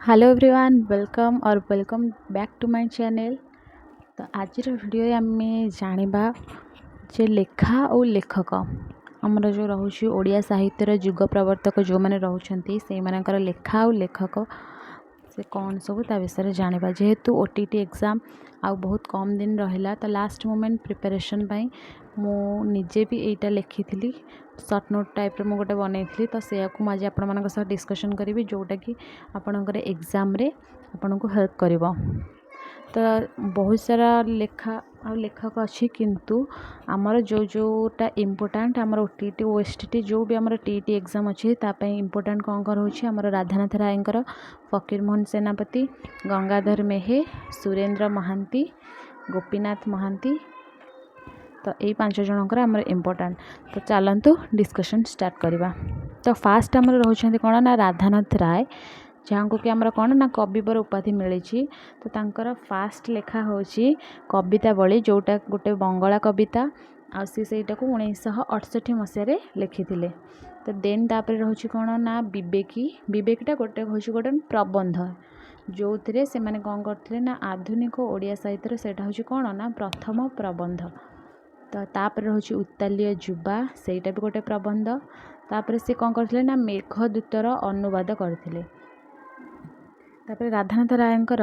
Hello everyone, welcome or welcome back to my channel. ତ ଆଜିର ଭିଡ଼ିଓରେ ଆମେ ଜାଣିବା ଯେ ଲେଖା ଆଉ ଲେଖକ, ଆମର ଯେଉଁ ରହୁଛି ଓଡ଼ିଆ ସାହିତ୍ୟର ଯୁଗ ପ୍ରବର୍ତ୍ତକ ଯେଉଁମାନେ ରହୁଛନ୍ତି, ସେଇମାନଙ୍କର ଲେଖା ଆଉ ଲେଖକ ସେ କ'ଣ ସବୁ, ତା ବିଷୟରେ ଜାଣିବା। ଯେହେତୁ ଓଟିଇଟି ଏକ୍ଜାମ୍ ଆଉ ବହୁତ କମ୍ ଦିନ ରହିଲା, ତ ଲାଷ୍ଟ ମୋମେଣ୍ଟ ପ୍ରିପାରେସନ୍ ପାଇଁ ମୁଁ ନିଜେ ବି ଏଇଟା ଲେଖିଥିଲି। ସର୍ଟ ନୋଟ୍ ଟାଇପ୍ର ମୁଁ ଗୋଟେ ବନେଇଥିଲି। ତ ସେଇଆକୁ ମୁଁ ଆଜି ଆପଣମାନଙ୍କ ସହ ଡିସ୍କସନ୍ କରିବି, ଯେଉଁଟାକି ଆପଣଙ୍କର ଏକ୍ଜାମ୍ରେ ଆପଣଙ୍କୁ ହେଲ୍ପ କରିବ। ତ ବହୁତ ସାରା ଲେଖା ଆଉ ଲେଖକ ଅଛି, କିନ୍ତୁ ଆମର ଯେଉଁ ଯେଉଁଟା ଇମ୍ପୋର୍ଟାଣ୍ଟ, ଆମର ଓଟିଇଟି, ଓଏସଟିଟି, ଯେଉଁ ବି ଆମର ଟିଇଟି ଏକ୍ଜାମ୍ ଅଛି, ତା ପାଇଁ ଇମ୍ପୋର୍ଟାଣ୍ଟ କ'ଣ କ'ଣ ରହୁଛି? ଆମର ରାଧାନାଥ ରାୟଙ୍କର, ଫକୀରମୋହନ ସେନାପତି, ଗଙ୍ଗାଧର ମେହେର, ସୁରେନ୍ଦ୍ର ମହାନ୍ତି, ଗୋପୀନାଥ ମହାନ୍ତି। ତ ଏଇ ପାଞ୍ଚ ଜଣଙ୍କର ଆମର ଇମ୍ପୋର୍ଟାଣ୍ଟ। ତ ଚାଲନ୍ତୁ, ଡିସ୍କସନ୍ ଷ୍ଟାର୍ଟ କରିବା। ତ ଫାଷ୍ଟ ଆମର ରହୁଛନ୍ତି କ'ଣ ନା ରାଧାନାଥ ରାୟ, ଯାହାଙ୍କୁ କି ଆମର କ'ଣ ନା କବିବର ଉପାଧି ମିଳିଛି। ତ ତାଙ୍କର ଫାଷ୍ଟ ଲେଖା ହେଉଛି କବିତାବଳୀ, ଯେଉଁଟା ଗୋଟେ ବଙ୍ଗଳା କବିତା, ଆଉ ସେ ସେଇଟାକୁ 1968 ମସିହାରେ ଲେଖିଥିଲେ। ତ ଦେନ୍ ତାପରେ ରହୁଛି କ'ଣ ନା ବିବେକୀ। ବିବେକୀଟା ଗୋଟେ ହେଉଛି ଗୋଟେ ପ୍ରବନ୍ଧ, ଯେଉଁଥିରେ ସେମାନେ କ'ଣ କରିଥିଲେ ନା ଆଧୁନିକ ଓଡ଼ିଆ ସାହିତ୍ୟର ସେଇଟା ହେଉଛି କ'ଣ ନା ପ୍ରଥମ ପ୍ରବନ୍ଧ। ତ ତାପରେ ରହୁଛି ଉତ୍ତାଳୀୟ ଯୁବା, ସେଇଟା ବି ଗୋଟେ ପ୍ରବନ୍ଧ। ତାପରେ ସେ କ'ଣ କରିଥିଲେ ନା ମେଘଦୂତର ଅନୁବାଦ କରିଥିଲେ। ତାପରେ ରାଧାନାଥ ରାୟଙ୍କର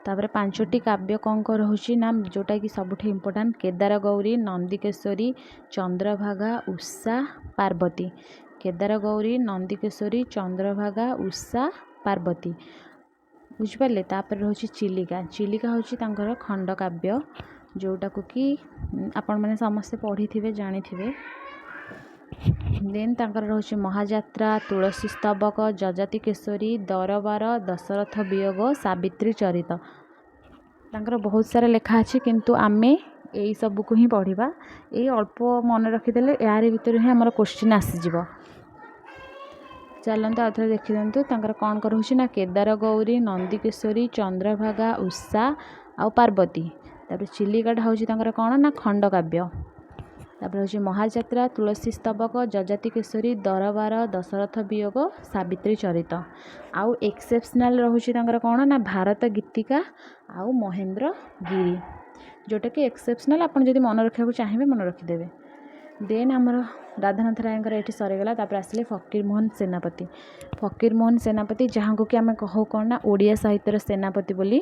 ତାପରେ ପାଞ୍ଚଟି କାବ୍ୟ କ'ଣ କ'ଣ ରହୁଛି ନା, ଯେଉଁଟାକି ସବୁଠୁ ଇମ୍ପୋର୍ଟାଣ୍ଟ, କେଦାର ଗୌରୀ, ନନ୍ଦିକେଶ୍ୱରୀ, ଚନ୍ଦ୍ରଭାଗା, ଉଷା, ପାର୍ବତୀ। କେଦାର ଗୌରୀ, ନନ୍ଦିକେଶ୍ୱରୀ, ଚନ୍ଦ୍ରଭାଗା, ଉଷା, ପାର୍ବତୀ, ବୁଝିପାରିଲେ? ତାପରେ ରହୁଛି ଚିଲିକା। ଚିଲିକା ହେଉଛି ତାଙ୍କର ଖଣ୍ଡକାବ୍ୟ, ଯେଉଁଟାକୁ କି ଆପଣମାନେ ସମସ୍ତେ ପଢ଼ିଥିବେ, ଜାଣିଥିବେ। ଦେନ୍ ତାଙ୍କର ରହୁଛି ମହାଯାତ୍ରା, ତୁଳସୀ ସ୍ତବକ, ଯଯାତି କେଶରୀ, ଦରବାର, ଦଶରଥ ବିୟୋଗ, ସାବିତ୍ରୀ ଚରିତ। ତାଙ୍କର ବହୁତ ସାରା ଲେଖା ଅଛି, କିନ୍ତୁ ଆମେ ଏଇ ସବୁକୁ ହିଁ ପଢ଼ିବା। ଏଇ ଅଳ୍ପ ମନେ ରଖିଦେଲେ ଏହାରି ଭିତରୁ ହିଁ ଆମର କୋଶ୍ଚିନ୍ ଆସିଯିବ। ଚାଲନ୍ତୁ, ଆଉ ଥରେ ଦେଖିଦିଅନ୍ତୁ। ତାଙ୍କର କ'ଣ କ'ଣ ରହୁଛି ନା କେଦାର ଗୌରୀ, ନନ୍ଦିକେଶ୍ୱରୀ, ଚନ୍ଦ୍ରଭାଗା, ଉଷା ଆଉ ପାର୍ବତୀ। ତାପରେ ଚିଲିକାଟା ହେଉଛି ତାଙ୍କର କ'ଣ ନା ଖଣ୍ଡକାବ୍ୟ। ତାପରେ ହେଉଛି ମହାଯାତ୍ରା, ତୁଳସୀ ସ୍ତବକ, ଯଯାତି କେଶରୀ, ଦରବାର, ଦଶରଥ ବିୟୋଗ, ସାବିତ୍ରୀ ଚରିତ। ଆଉ ଏକ୍ସେପସନାଲ୍ ରହୁଛି ତାଙ୍କର କ'ଣ ନା ଭାରତ ଗୀତିକା ଆଉ ମହେନ୍ଦ୍ର ଗିରି, ଯେଉଁଟାକି ଏକ୍ସେପସନାଲ୍। ଆପଣ ଯଦି ମନେ ରଖିବାକୁ ଚାହିଁବେ, ମନେ ରଖିଦେବେ। ଦେନ୍ ଆମର ରାଧାନାଥ ରାୟଙ୍କର ଏଇଠି ସରିଗଲା। ତାପରେ ଆସିଲେ ଫକୀରମୋହନ ସେନାପତି। ଫକୀରମୋହନ ସେନାପତି, ଯାହାଙ୍କୁ କି ଆମେ କହୁ କ'ଣ ନା ଓଡ଼ିଆ ସାହିତ୍ୟର ସେନାପତି ବୋଲି।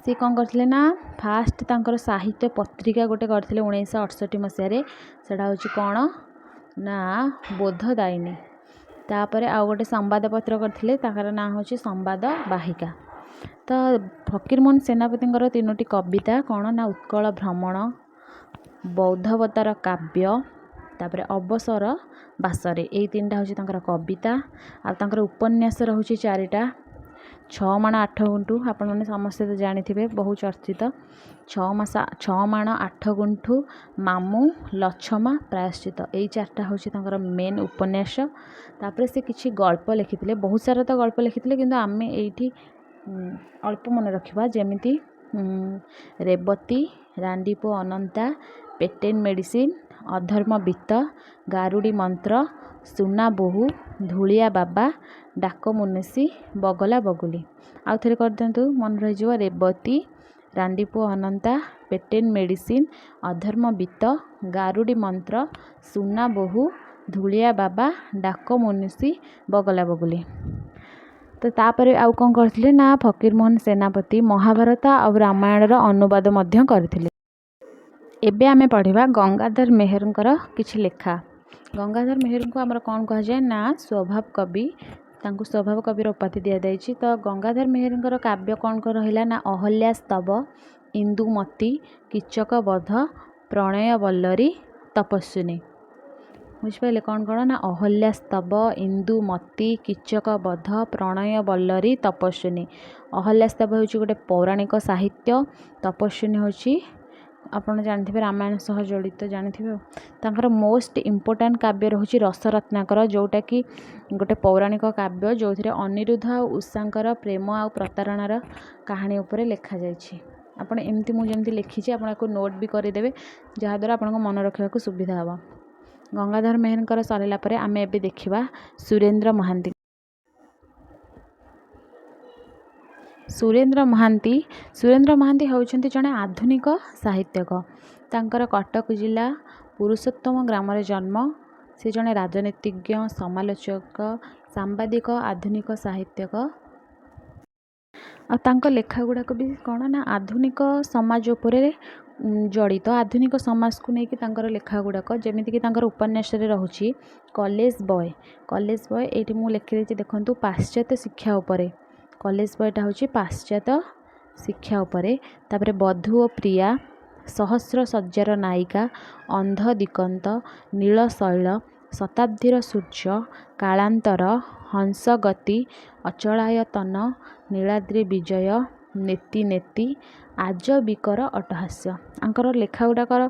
ସେ କ'ଣ କରିଥିଲେ ନା ଫାଷ୍ଟ ତାଙ୍କର ସାହିତ୍ୟ ପତ୍ରିକା ଗୋଟେ କରିଥିଲେ 1968 ମସିହାରେ। ସେଇଟା ହେଉଛି କ'ଣ ନା ବୋଧଦାୟିନୀ। ତାପରେ ଆଉ ଗୋଟେ ସମ୍ବାଦପତ୍ର କରିଥିଲେ, ତାଙ୍କର ନାଁ ହେଉଛି ସମ୍ବାଦ ବାହିକା। ତ ଫକୀରମୋହନ ସେନାପତିଙ୍କର ତିନୋଟି କବିତା କ'ଣ ନା ଉତ୍କଳ ଭ୍ରମଣ, ବୌଦ୍ଧବତାର କାବ୍ୟ, ତାପରେ ଅବସର ବାସରେ। ଏଇ ତିନିଟା ହେଉଛି ତାଙ୍କର କବିତା। ଆଉ ତାଙ୍କର ଉପନ୍ୟାସ ରହୁଛି ଚାରିଟା। 6 ମାଣ 8 ଗୁଣ୍ଠୁ, ଆପଣମାନେ ସମସ୍ତେ ତ ଜାଣିଥିବେ, ବହୁ ଚର୍ଚ୍ଚିତ। 6 ମାଣ 8 ଗୁଣ୍ଠୁ, ମାମୁଁ, ଲଛମା, ପ୍ରାୟଶ୍ଚିତ, ଏଇ ଚାରିଟା ହେଉଛି ତାଙ୍କର ମେନ୍ ଉପନ୍ୟାସ। ତାପରେ ସେ କିଛି ଗଳ୍ପ ଲେଖିଥିଲେ। ବହୁତ ସାରା ତ ଗଳ୍ପ ଲେଖିଥିଲେ, କିନ୍ତୁ ଆମେ ଏଇଠି ଅଳ୍ପ ମନେ ରଖିବା, ଯେମିତି ରେବତୀ, ରାଣ୍ଡିପୁଅ ଅନନ୍ତା, ପେଟେଣ୍ଟ ମେଡ଼ିସିନ, ଅଧର୍ମ ବିତ୍ତ, ଗାରୁଡ଼ି ମନ୍ତ୍ର, ସୁନା ବୋହୂ, ଧୂଳିଆ ବାବା, ଡାକ ମୁନସି, ବଗଲା ବଗୁଲି। ଆଉ ଥରେ କରିଦିଅନ୍ତୁ, ମନେ ରହିଯିବ। ରେବତୀ, ରାଣ୍ଡିପୁଅ ଅନନ୍ତା, ପେଟେଣ୍ଟ ମେଡ଼ିସିନ, ଅଧର୍ମ ବିତ୍ତ, ଗାରୁଡ଼ି ମନ୍ତ୍ର, ସୁନା ବୋହୂ, ଧୂଳିଆ ବାବା, ଡାକ ମୁନସି, ବଗଲା ବଗୁଲି। ତ ତାପରେ ଆଉ କ'ଣ କରିଥିଲେ ନା ଫକୀରମୋହନ ସେନାପତି ମହାଭାରତ ଆଉ ରାମାୟଣର ଅନୁବାଦ ମଧ୍ୟ କରିଥିଲେ। ଏବେ ଆମେ ପଢ଼ିବା ଗଙ୍ଗାଧର ମେହେରଙ୍କର କିଛି ଲେଖା। ଗଙ୍ଗାଧର ମେହେରଙ୍କୁ ଆମର କ'ଣ କୁହାଯାଏ ନା ସ୍ୱଭାବ କବି। ତାଙ୍କୁ ସ୍ୱଭାବ କବିର ଉପାଧି ଦିଆଯାଇଛି। ତ ଗଙ୍ଗାଧର ମେହେରଙ୍କର କାବ୍ୟ କ'ଣ କ'ଣ ରହିଲା ନା ଅହଲ୍ୟା ସ୍ତବ, ଇନ୍ଦୁମତୀ, କୀଚକ ବଧ, ପ୍ରଣୟ ବଲ୍ଲରୀ, ତପସ୍ୱିନୀ। ବୁଝିପାରିଲେ? କ'ଣ କ'ଣ ନା ଅହଲ୍ୟା ସ୍ତବ, ଇନ୍ଦୁମତୀ, କୀଚକ ବଧ, ପ୍ରଣୟ ବଲ୍ଲରୀ, ତପସ୍ୱିନୀ। ଅହଲ୍ୟା ସ୍ତବ ହେଉଛି ଗୋଟେ ପୌରାଣିକ ସାହିତ୍ୟ। ତପସ୍ୱିନୀ ହେଉଛି, ଆପଣ ଜାଣିଥିବେ, ରାମାୟଣ ସହ ଜଡ଼ିତ, ଜାଣିଥିବେ। ତାଙ୍କର ମୋଷ୍ଟ ଇମ୍ପୋର୍ଟାଣ୍ଟ କାବ୍ୟ ରହୁଛି ରସରତ୍ନାକର, ଯେଉଁଟାକି ଗୋଟେ ପୌରାଣିକ କାବ୍ୟ, ଯେଉଁଥିରେ ଅନିରୁଦ୍ଧ ଆଉ ଉଷାଙ୍କର ପ୍ରେମ ଆଉ ପ୍ରତାରଣାର କାହାଣୀ ଉପରେ ଲେଖାଯାଇଛି। ଆପଣ ଏମିତି ମୁଁ ଯେମିତି ଲେଖିଛି, ଆପଣ ୟାକୁ ନୋଟ୍ ବି କରିଦେବେ, ଯାହାଦ୍ୱାରା ଆପଣଙ୍କ ମନେ ରଖିବାକୁ ସୁବିଧା ହେବ। ଗଙ୍ଗାଧର ମେହେରଙ୍କର ସରିଲା ପରେ ଆମେ ଏବେ ଦେଖିବା ସୁରେନ୍ଦ୍ର ମହାନ୍ତି। ସୁରେନ୍ଦ୍ର ମହାନ୍ତି। ସୁରେନ୍ଦ୍ର ମହାନ୍ତି ହେଉଛନ୍ତି ଜଣେ ଆଧୁନିକ ସାହିତ୍ୟିକ। ତାଙ୍କର କଟକ ଜିଲ୍ଲା ପୁରୁଷୋତ୍ତମ ଗ୍ରାମରେ ଜନ୍ମ। ସେ ଜଣେ ରାଜନୀତିଜ୍ଞ, ସମାଲୋଚକ, ସାମ୍ବାଦିକ, ଆଧୁନିକ ସାହିତ୍ୟିକ। ଆଉ ତାଙ୍କ ଲେଖା ଗୁଡ଼ାକ ବି କ'ଣ ନା ଆଧୁନିକ ସମାଜ ଉପରେ ଜଡ଼ିତ। ଆଧୁନିକ ସମାଜକୁ ନେଇକି ତାଙ୍କର ଲେଖା ଗୁଡ଼ାକ, ଯେମିତିକି ତାଙ୍କର ଉପନ୍ୟାସରେ ରହୁଛି କଲେଜ ବୟ। କଲେଜ ବୟ ଏଇଠି ମୁଁ ଲେଖିଦେଇଛି, ଦେଖନ୍ତୁ, ପାଶ୍ଚାତ୍ୟ ଶିକ୍ଷା ଉପରେ। କଲେଜ ବୟଟା ହେଉଛି ପାଶ୍ଚାତ୍ୟ ଶିକ୍ଷା ଉପରେ। ତାପରେ ବଧୂ ଓ ପ୍ରିୟା, ସହସ୍ର ଶଯ୍ୟାର ନାୟିକା, ଅନ୍ଧ ଦିଗନ୍ତ, ନୀଳଶୈଳ, ଶତାବ୍ଦୀର ସୂର୍ଯ୍ୟ, କାଳାନ୍ତର, ହଂସଗତି, ଅଚଳାୟତନ, ନୀଳାଦ୍ରି ବିଜୟ, ନେତି ନେତି, ଆଜବିକର ଅଟ୍ଟହାସ୍ୟ। ୟାଙ୍କର ଲେଖା ଗୁଡ଼ାକର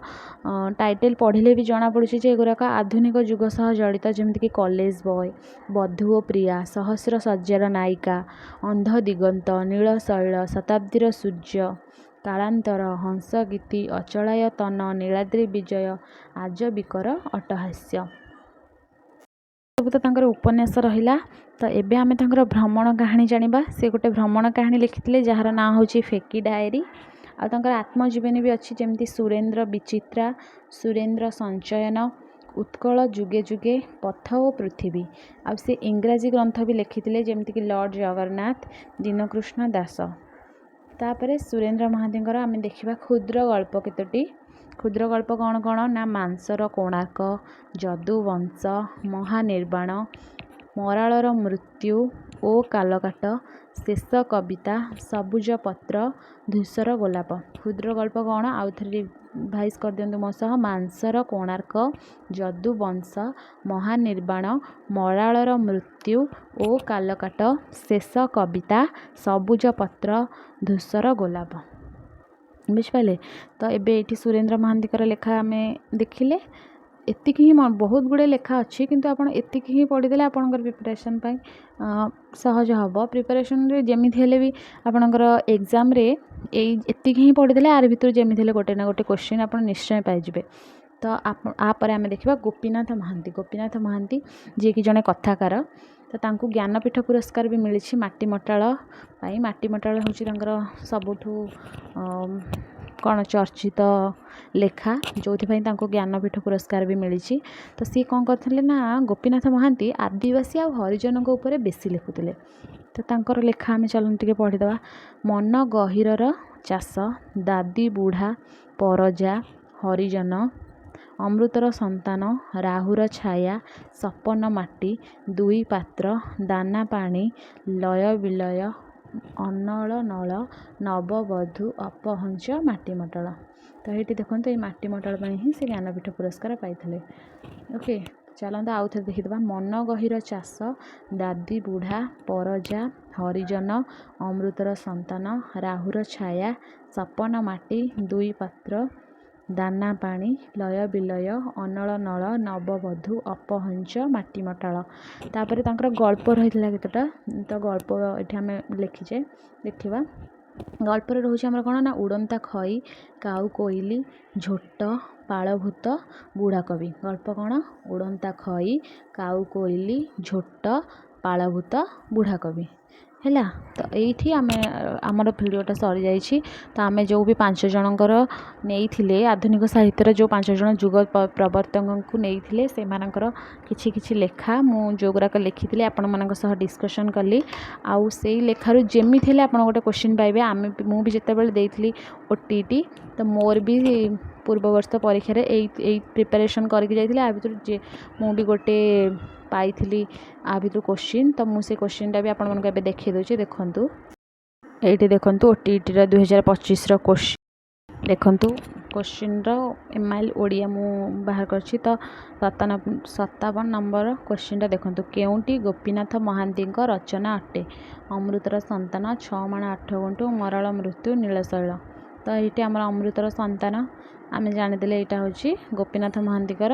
ଟାଇଟେଲ୍ ପଢ଼ିଲେ ବି ଜଣାପଡ଼ୁଛି ଯେ ଏଗୁଡ଼ାକ ଆଧୁନିକ ଯୁଗ ସହ ଜଡ଼ିତ, ଯେମିତିକି କଲେଜ ବୟ, ବଧୂ ଓ ପ୍ରିୟା, ସହସ୍ର ଶଯ୍ୟାର ନାୟିକା, ଅନ୍ଧ ଦିଗନ୍ତ, ନୀଳଶୈଳ, ଶତାବ୍ଦୀର ସୂର୍ଯ୍ୟ, କାଳାନ୍ତର, ହଂସଗୀତି, ଅଚଳାୟତନ, ନୀଳାଦ୍ରି ବିଜୟ, ଆଜବିକର ଅଟ୍ଟହାସ୍ୟ। ସବୁ ତ ତାଙ୍କର ଉପନ୍ୟାସ ରହିଲା। ତ ଏବେ ଆମେ ତାଙ୍କର ଭ୍ରମଣ କାହାଣୀ ଜାଣିବା। ସେ ଗୋଟେ ଭ୍ରମଣ କାହାଣୀ ଲେଖିଥିଲେ, ଯାହାର ନାଁ ହେଉଛି ଫେକି ଡାଏରୀ। ଆଉ ତାଙ୍କର ଆତ୍ମଜୀବନୀ ବି ଅଛି, ଯେମିତି ସୁରେନ୍ଦ୍ର ବିଚିତ୍ରା, ସୁରେନ୍ଦ୍ର ସଞ୍ଚୟନ, ଉତ୍କଳ ଯୁଗେ ଯୁଗେ, ପଥ ଓ ପୃଥିବୀ। ଆଉ ସେ ଇଂରାଜୀ ଗ୍ରନ୍ଥ ବି ଲେଖିଥିଲେ, ଯେମିତିକି ଲର୍ଡ଼ ଜଗନ୍ନାଥ, ଦୀନକୃଷ୍ଣ ଦାସ। ତାପରେ ସୁରେନ୍ଦ୍ର ମହାନ୍ତିଙ୍କର ଆମେ ଦେଖିବା କ୍ଷୁଦ୍ର ଗଳ୍ପ କେତୋଟି। କ୍ଷୁଦ୍ର ଗଳ୍ପ କ'ଣ କ'ଣ ନା ମାଂସର କୋଣାର୍କ, ଯଦୁବଂଶ, ମହାନିର୍ବାଣ, ମରାଳର ମୃତ୍ୟୁ ଓ କାଲକାଟ, ଶେଷ କବିତା, ସବୁଜ ପତ୍ର, ଧୂସର ଗୋଲାପ। କ୍ଷୁଦ୍ର ଗଳ୍ପ କ'ଣ, ଆଉ ଥରେ ରିଭାଇଜ୍ କରିଦିଅନ୍ତୁ ମୋ ସହ। ମାଂସର କୋଣାର୍କ, ଯଦୁବଂଶ, ମହାନିର୍ବାଣ, ମରାଳର ମୃତ୍ୟୁ ଓ କାଲକାଟ, ଶେଷ କବିତା, ସବୁଜ ପତ୍ର, ଧୂସର ଗୋଲାପ। ବୁଝିପାରିଲେ ତ? ଏବେ ଏଇଠି ସୁରେନ୍ଦ୍ର ମହାନ୍ତିଙ୍କର ଲେଖା ଆମେ ଦେଖିଲେ। ଏତିକି ହିଁ, ବହୁତ ଗୁଡ଼ିଏ ଲେଖା ଅଛି, କିନ୍ତୁ ଆପଣ ଏତିକି ହିଁ ପଢ଼ିଦେଲେ ଆପଣଙ୍କର ପ୍ରିପାରେସନ୍ ପାଇଁ ସହଜ ହେବ। ପ୍ରିପାରେସନ୍ରେ ଯେମିତି ହେଲେ ବି ଆପଣଙ୍କର ଏକ୍ଜାମ୍ରେ ଏଇ ଏତିକି ହିଁ ପଢ଼ିଦେଲେ ୟାରି ଭିତରୁ ଯେମିତି ହେଲେ ଗୋଟେ ନା ଗୋଟେ କୋଶ୍ଚିନ୍ ଆପଣ ନିଶ୍ଚୟ ପାଇଯିବେ। ତ ୟାପରେ ଆମେ ଦେଖିବା ଗୋପୀନାଥ ମହାନ୍ତି। ଗୋପୀନାଥ ମହାନ୍ତି ଯିଏକି ଜଣେ କଥାକାର। ତ ତାଙ୍କୁ ଜ୍ଞାନପୀଠ ପୁରସ୍କାର ବି ମିଳିଛି ମାଟି ମଟାଳ ପାଇଁ। ମାଟି ମଟାଳ ହେଉଛି ତାଙ୍କର ସବୁଠୁ କ'ଣ ଚର୍ଚ୍ଚିତ ଲେଖା, ଯେଉଁଥିପାଇଁ ତାଙ୍କୁ ଜ୍ଞାନପୀଠ ପୁରସ୍କାର ବି ମିଳିଛି। ତ ସିଏ କ'ଣ କରିଥିଲେ ନା ଗୋପୀନାଥ ମହାନ୍ତି ଆଦିବାସୀ ଆଉ ହରିଜନଙ୍କ ଉପରେ ବେଶୀ ଲେଖୁଥିଲେ। ତ ତାଙ୍କର ଲେଖା ଆମେ ଚାଲନ୍ତୁ ଟିକେ ପଢ଼ିଦେବା। ମନ ଗହୀରର ଚାଷ, ଦାଦି ବୁଢ଼ା, ପରଜା, ହରିଜନ, ଅମୃତର ସନ୍ତାନ, ରାହୁର ଛାୟା, ସପନ ମାଟି, ଦୁଇ ପାତ୍ର, ଦାନା ପାଣି, ଲୟ ବିଲୟ, ଅନଳ ନଳ, ନବବଧୂ, ଅପହଞ୍ଚ, ମାଟି ମଟାଳ। ତ ଏଇଠି ଦେଖନ୍ତୁ, ଏଇ ମାଟି ମଟାଳ ପାଇଁ ହିଁ ସେ ଜ୍ଞାନପୀଠ ପୁରସ୍କାର ପାଇଥିଲେ। ଓକେ, ଚାଲନ୍ତୁ ଆଉ ଥରେ ଦେଖିଦେବା। ମନ ଗହୀର ଚାଷ, ଦାଦି ବୁଢ଼ା, ପରଜା, ହରିଜନ, ଅମୃତର ସନ୍ତାନ, ରାହୁର ଛାୟା, ସପନ ମାଟି, ଦୁଇ ପାତ୍ର, ଦାନା ପାଣି, ଲୟ ବିଲୟ, ଅନଳ ନଳ, ନବବଧୂ, ଅପହଞ୍ଚ, ମାଟି ମଟାଳ। ତାପରେ ତାଙ୍କର ଗଳ୍ପ ରହିଥିଲା କେତେଟା। ତ ଗଳ୍ପ ଏଠି ଆମେ ଲେଖିଛେ, ଦେଖିବା। ଗଳ୍ପରେ ରହୁଛି ଆମର କ'ଣ ନା ଉଡ଼ନ୍ତା ଖଇ, କାଉ କୋଇଲି, ଝୋଟ, ପାଳଭୂତ, ବୁଢ଼ା କବି। ଗଳ୍ପ କ'ଣ? ଉଡ଼ନ୍ତା ଖଇ, କାଉ କୋଇଲି, ଝୋଟ, ପାଳଭୂତ, ବୁଢ଼ା କବି। ହେଲା ତ? ଏଇଠି ଆମେ ଆମର ଭିଡ଼ିଓଟା ସରିଯାଇଛି। ତ ଆମେ ଯେଉଁ ବି ପାଞ୍ଚ ଜଣଙ୍କର ନେଇଥିଲେ, ଆଧୁନିକ ସାହିତ୍ୟର ଯେଉଁ ପାଞ୍ଚ ଜଣ ଯୁଗ ପ୍ରବର୍ତ୍ତକଙ୍କୁ ନେଇଥିଲେ, ସେମାନଙ୍କର କିଛି କିଛି ଲେଖା ମୁଁ ଯେଉଁଗୁଡ଼ାକ ଲେଖିଥିଲି, ଆପଣମାନଙ୍କ ସହ ଡିସ୍କସନ୍ କଲି। ଆଉ ସେଇ ଲେଖାରୁ ଯେମିତି ହେଲେ ଆପଣ ଗୋଟେ କୋଶ୍ଚିନ୍ ପାଇବେ। ଆମେ ମୁଁ ବି ଯେତେବେଳେ ଦେଇଥିଲି ଓଟିଇଟି, ତ ମୋର ବି ପୂର୍ବ ବର୍ଷ ପରୀକ୍ଷାରେ ଏଇ ଏଇ ପ୍ରିପାରେସନ୍ କରିକି ଯାଇଥିଲି। ୟା ଭିତରୁ ଯେ ମୁଁ ବି ଗୋଟେ ପାଇଥିଲି ୟା ଭିତରୁ କୋଶ୍ଚିନ୍। ତ ମୁଁ ସେ କୋଶ୍ଚିନ୍ଟା ବି ଆପଣମାନଙ୍କୁ ଏବେ ଦେଖାଇ ଦେଉଛି। ଦେଖନ୍ତୁ, ଏଇଠି ଦେଖନ୍ତୁ, ଓଟିଇଟିର 2025ର କୋଶ୍ଚିନ୍ ଦେଖନ୍ତୁ। କୋଶ୍ଚିନ୍ର ଏମ୍ଆଇଏଲ୍ ଓଡ଼ିଆ ମୁଁ ବାହାର କରିଛି। ତ 57 ନମ୍ବର କୋଶ୍ଚିନ୍ଟା ଦେଖନ୍ତୁ। କେଉଁଟି ଗୋପୀନାଥ ମହାନ୍ତିଙ୍କ ରଚନା ଅଟେ? ଅମୃତର ସନ୍ତାନ, ଛଅ ମାଣ ଆଠ ଗୁଣ୍ଠ, ମରାଳ ମୃତ୍ୟୁ, ନୀଳଶୈଳ। ତ ଏଇଠି ଆମର ଅମୃତର ସନ୍ତାନ, ଆମେ ଜାଣିଦେଲେ ଏଇଟା ହେଉଛି ଗୋପୀନାଥ ମହାନ୍ତିଙ୍କର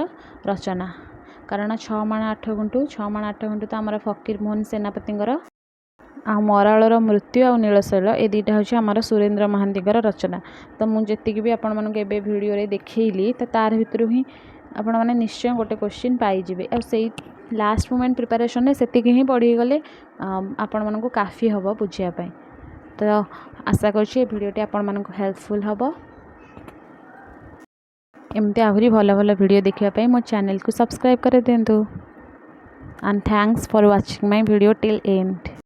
ରଚନା। କାରଣ ଛଅ ମାଣ ଆଠ ଗୁଣ୍ଠୁ, ଛଅ ମାଣ ଆଠ ଗୁଣ୍ଠୁ ତ ଆମର ଫକୀର ମୋହନ ସେନାପତିଙ୍କର। ଆଉ ମରାଳର ମୃତ୍ୟୁ ଆଉ ନୀଳଶୈଳ, ଏ ଦୁଇଟା ହେଉଛି ଆମର ସୁରେନ୍ଦ୍ର ମହାନ୍ତିଙ୍କର ରଚନା। ତ ମୁଁ ଯେତିକି ବି ଆପଣମାନଙ୍କୁ ଏବେ ଭିଡ଼ିଓରେ ଦେଖେଇଲି, ତ ତାର ଭିତରୁ ହିଁ ଆପଣମାନେ ନିଶ୍ଚୟ ଗୋଟେ କୋଶ୍ଚିନ୍ ପାଇଯିବେ। ଆଉ ସେଇ ଲାଷ୍ଟ ମୋମେଣ୍ଟ ପ୍ରିପାରେସନ୍ରେ ସେତିକି ହିଁ ପଢ଼ିଗଲେ ଆପଣମାନଙ୍କୁ କାଫି ହେବ ବୁଝିବା ପାଇଁ। ତ ଆଶା କରୁଛି ଏ ଭିଡ଼ିଓଟି ଆପଣମାନଙ୍କୁ ହେଲ୍ପଫୁଲ୍ ହେବ। ଏମିତି ଆହୁରି ଭଲ ଭଲ ଭିଡ଼ିଓ ଦେଖିବା ପାଇଁ ମୋ ଚ୍ୟାନେଲକୁ ସବସ୍କ୍ରାଇବ୍ କରିଦିଅନ୍ତୁ and thanks for watching my video till end.